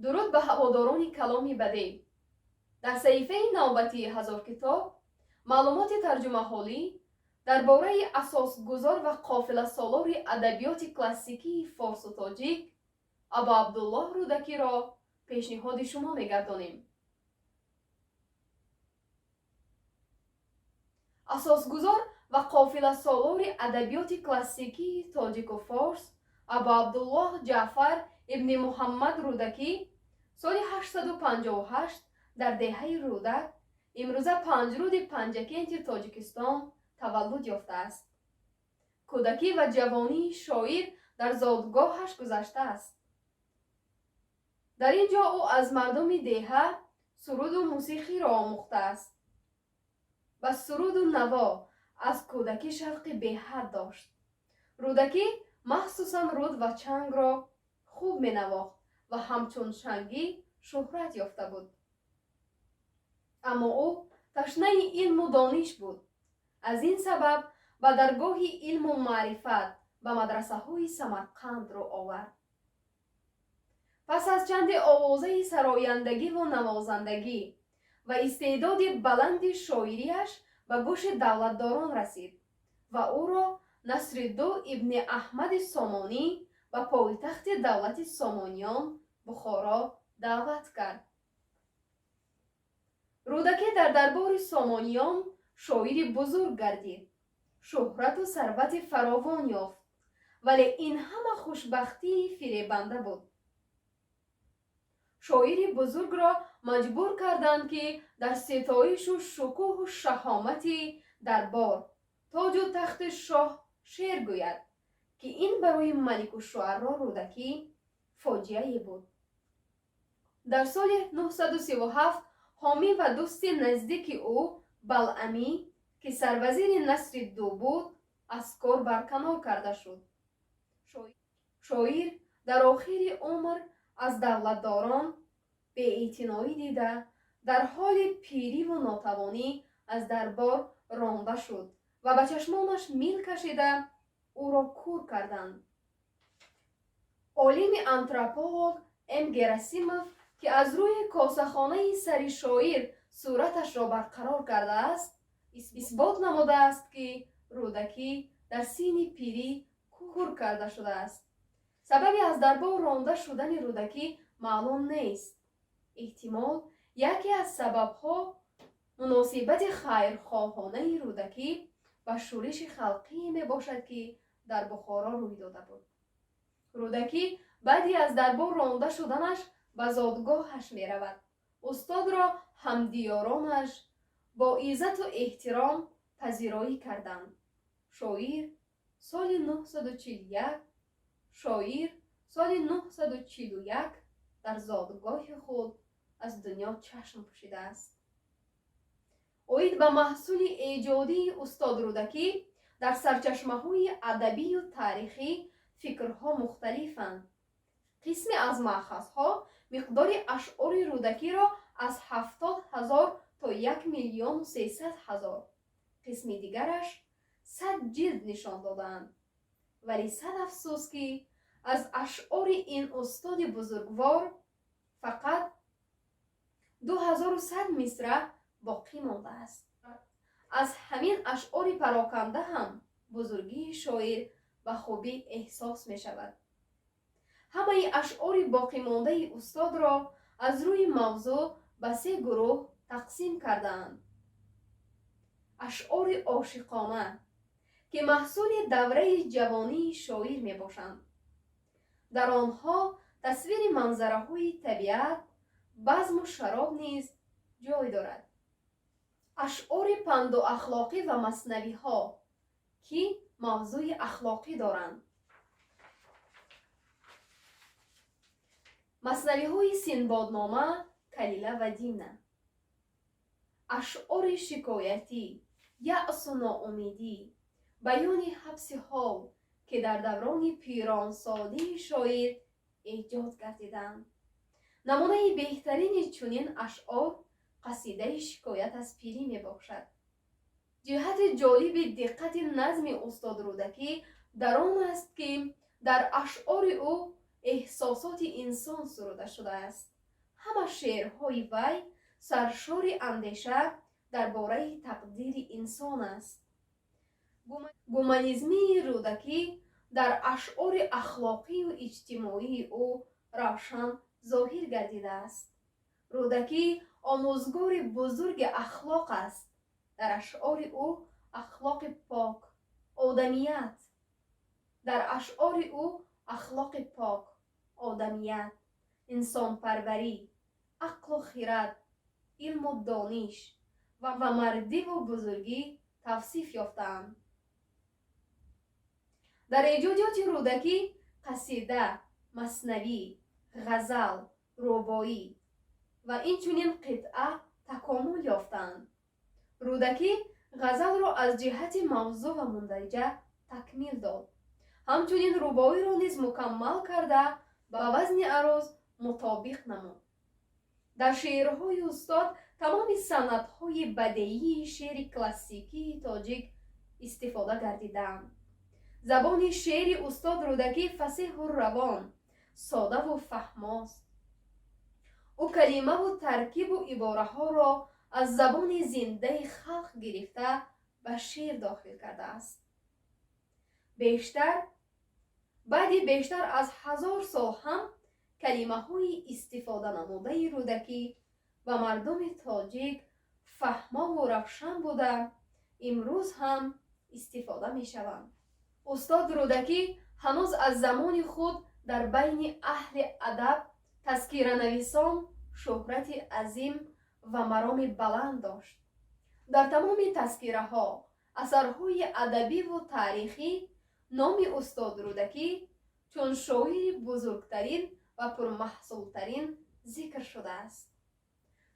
Дуруд ба ҳаводорони каломи бадеъ! Дар саҳифаи навбатии «Ҳазоркитоб» маълумоти тарҷумаҳолӣ дар бораи асосгузор ва қофиласолори адабиёти классикии форсу тоҷик Абу Абдуллоҳ Рӯдакиро пешниҳоди шумо мегардонем. Асосгузор ва қофиласолори адабиёти классикии тоҷику форс Абу Абдуллоҳ Ҷаъфар ибни Муҳаммад Рӯдакӣ соли 858 дар деҳаи Рӯдак, имрӯза Панҷруди Панҷакенти Тоҷикистон, таваллуд ёфтааст. Кӯдакӣ ва ҷавонии шоир дар зодгоҳаш гузаштааст. Дар ин ҷо ӯ аз мардуми деҳа суруду мусиқиро омӯхтааст. Ба суруду наво аз кӯдакӣ шавқи беҳад дошт. Рӯдакӣ махсусан руд ва чангро хуб менавохт ва ҳамчун чангӣ шӯҳрат ёфта буд. Аммо ӯ ташнаи илму дониш буд. Аз ин сабаб ба даргоҳи илму маърифат, ба мадрасаҳои Самарқанд рӯ овард. Пас аз чанде овозаи сарояндагиву навозандагӣ ва истеъдоди баланди шоирияш ба гӯши давлатдорон расид ва ӯро Насридду ибни Аҳмади Сомонӣ ба пойтахти давлати Сомониён, Бухоро, даъват кард. Рӯдакӣ дар дарбори Сомониён шоири бузург гардид, шӯҳрату сарвати фаровон ёфт, вале ин ҳама хушбахтии фиребанда буд. Шоири бузургро маҷбур карданд, ки дар ситоишу шукӯҳу шаҳомати дарбор, тоҷу тахти шоҳ шеър гӯяд, ки ин барои Маликушшуаро Рӯдакӣ фоҷиае буд. Дар соли 937 ҳомӣ ва дӯсти наздики ӯ Балъамӣ, ки сарвазири Насри Ду буд, аз кор барканор карда шуд. Шоир дар охири умр аз давлатдорон беэътиноӣ дида, дар ҳоли пириву нотавонӣ аз дарбор ронда шуд ва ба чашмонаш мил кашида, ӯро кур карданд. Олими антрополог М Герасимов, ки аз рӯи косахонаи сари шоир сураташро барқарор кардааст, исбот намудааст, ки Рӯдакӣ дар синни пирӣ кур карда шудааст. Сабаби аз дарбор ронда шудани Рӯдакӣ маълум нест. Эҳтимол, яке аз сабабҳо муносибати хайрхоҳонаи Рӯдакӣ ба шӯриши халқие мебошад, ки дар Бухоро рӯй дода буд. Рӯдакӣ баъди аз дарбор ронда шуданаш ба зодгоҳаш меравад. Устодро ҳамдиёронаш бо иззату эҳтиром пазироӣ карданд. Шоир соли 941 шоир соли 941 дар зодгоҳи худ аз дунё чашм пӯшидааст. Оид ба маҳсули эҷодии устод Рӯдакӣ дар сарчашмаҳои адабию таърихӣ фикрҳо мухталифанд. Қисме аз маъхазҳо миқдори ашъори Рӯдакиро аз 70 000 то 1 300 000, қисми дигараш 100 ҷилд нишон додаанд. Вале сад афсӯс, ки аз ашъори ин устоди бузургвор фақат 2100 мисра боқӣ мондааст. Аз ҳамин ашъори пароканда ҳам бузургии шоир ба хубӣ эҳсос мешавад. Ҳамаи ашъори боқимондаи устодро аз рӯи мавзӯъ ба се гурӯҳ тақсим кардаанд: ашъори ошиқона, ки маҳсули давраи ҷавонии шоир мебошанд. Дар онҳо тасвири манзараҳои табиат, базму шароб низ ҷой дорад; ашъори панду ахлоқӣ ва маснавиҳо, ки мавзӯи ахлоқӣ доранд. Маснавиҳои Синбоднома, Калила ва Димна, ашъори шикоятӣ, яъсу ноумедӣ, баёни ҳабси ҳол, ки дар даврони пиронсолии шоир эҷод гардиданд. Намунаи беҳтарини чунин ашъор қасидаи Шикоят аз пирӣ мебошад. Ҷиҳати ҷолиби диққати назми устод Рӯдакӣ дар он аст, ки дар ашъори ӯ эҳсосоти инсон суруда шудааст. Ҳама шеърҳои вай саршори андеша дар бораи тақдири инсон аст. Гуманизмии Рӯдакӣ дар ашъори ахлоқию иҷтимоии ӯ равшан зоҳир гардидааст. Рӯдакӣ омӯзгори бузурги ахлоқ аст. Дар ашъори ӯ ахлоқи пок, одамият, дар ашъори ӯ ахлоқи пок, одамият, инсонпарварӣ, ақлу хирад, илму дониш ва мардиву бузургӣ тавсиф ёфтаанд. Дар эҷодиёти Рӯдакӣ қасида, маснавӣ, ғазал, рубоӣ ва инчунин қитъа такомул ёфтаанд. Рӯдакӣ ғазалро аз ҷиҳати мавзӯъ ва мундариҷа такмил дод, ҳамчунин рубоиро низ мукаммал карда, ба вазни аруз мутобиқ намуд. Дар шеърҳои устод тамоми санъатҳои бадеии шеъри классикии тоҷик истифода гардидаанд. Забони шеъри устод Рӯдакӣ фасеҳу равон, содаву фаҳмост. Ӯ калимаву таркибу ибораҳоро аз забони зиндаи халқ гирифта, ба шеър дохил кардааст. Бештар баъди бештар аз 1000 сол ҳам калимаҳои истифоданамудаи Рӯдакӣ ба мардуми тоҷик фаҳмову равшан буда, имрӯз ҳам истифода мешаванд. Устод Рӯдакӣ ҳанӯз аз замони худ дар байни аҳли адаб, тазкиранависон шӯҳрати азим ва мароми баланд дошт. Дар тамоми тазкираҳо, асарҳои адабиву таърихӣ номи устод Рӯдакӣ чун шоири бузургтарин ва пурмаҳсултарин зикр шудааст.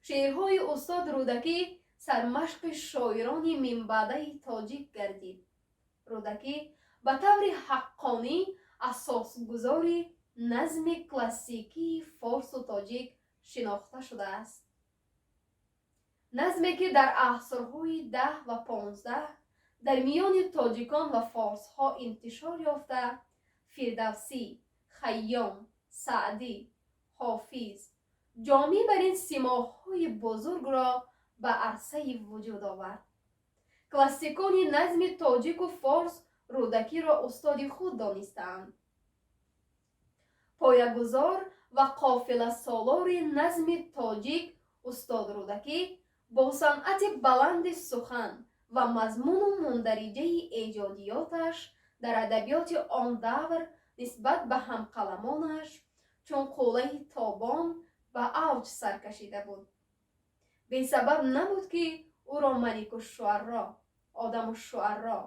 Шеърҳои устод Рӯдакӣ сармашқи шоирони минбаъдаи тоҷик гардид. Рӯдакӣ ба таври ҳаққонӣ асосгузори назми классикии форсу тоҷик шинохта шудааст, назме ки дар асрҳои 10 ва 15 дар миёни тоҷикон ва форсҳо интишор ёфта, Фирдавсӣ, Хайём, Саъдӣ, Ҳофиз, Ҷомӣ бар ин симоҳои бузургро ба арсаи вуҷуд овард. Классикони назми тоҷику форс Рӯдакиро устоди худ донистаанд. Поягузор ва қофиласолори назми тоҷик устод Рӯдакӣ бо санъати баланди сухан ва мазмуну мундариҷаи эҷодиёташ дар адабиёти он давр нисбат ба ҳамқаламонаш чун қуллаи тобон ба авҷ саркашида буд. Бесабаб набуд, ки ӯро Маликушшуаро, Одамушшуаро,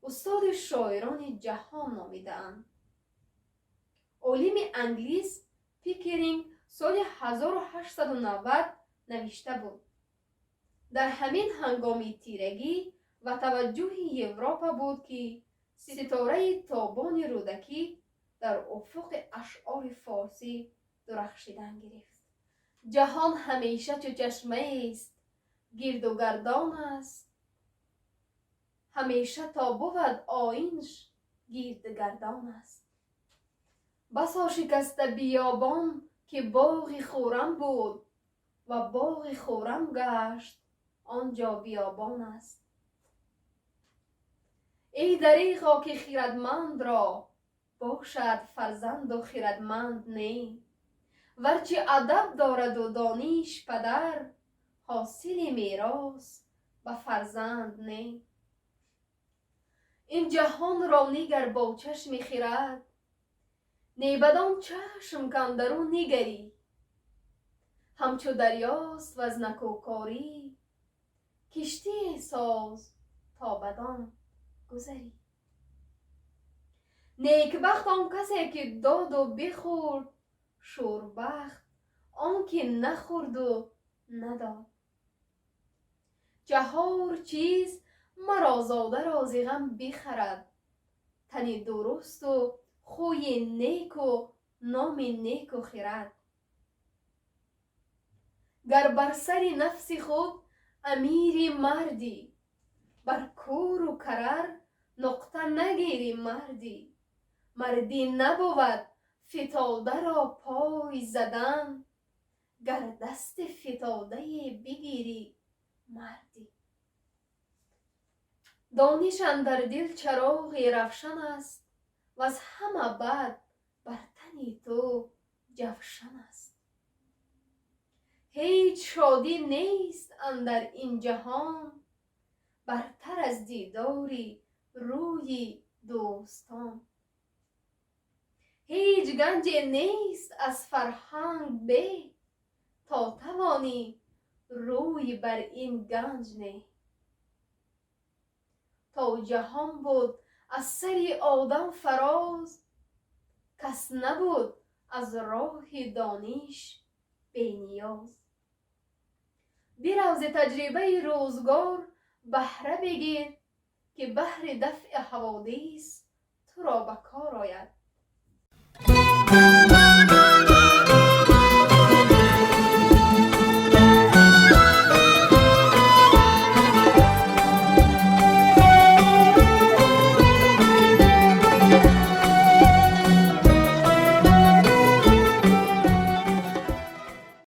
устоди шоирони ҷаҳон номидаанд. Олими англис Пикеринг соли 1890 навишта буд: «Дар ҳамин ҳангоми тирагӣ ва таваҷҷӯҳи Европа буд, ки ситораи тобони Рӯдакӣ дар уфуқи ашъори форсӣ дурахшидан гирифт». Ҷаҳон ҳамеша чу чашмаест, гирду гардон аст, ҳамеша то бувад оинш, гирдгардон аст. Басо шикаста биёбон, ки боғи хуррам буд ва боғи хуррам гашт, он ҷо биёбон аст. Эй дареғо, ки хирадмандро бошад фарзанду хирадманд не, варчи адаб дораду дониш падар, ҳосили мерос ба фарзанд не. Ин ҷаҳонро нигар бо чашми хирад, не бадон чашм кандару нигарӣ. Ҳамчу дарёст ваз накӯкорӣ, киштие соз, то бадон гузарӣ. Некбахт он касе, ки доду бихӯрд. Шурбахт он ки нахӯрду надод. Чаҳор чиз маро зодаро зи ғам бихарад: тани дурусту хӯи неку номи неку хирад. Гар бар сари нафси худ амири мардӣ, бар кӯру карар нуқта нагирӣ мардӣ. Мардӣ набувад фитодаро пой задан, гар дасти фитодае бигирӣ мардӣ. Дониш андар дил чароғи равшан аст, ваз ҳама бад бар тани ту ҷавшан аст. Ҳеҷ шодӣ нест андар ин ҷаҳон бартар аз дидори рӯи дӯстон. Ҳеҷ ганҷе нест аз фарҳанг беҳ, то тавонӣ рӯй бар ин ганҷ неҳ. То ҷаҳон буд аз сари одам фароз, кас набуд аз роҳи дониш бениёз. Бирав, зи таҷрибаи рӯзгор баҳра бигир, ки баҳри дафъи ҳаводис туро ба кор ояд.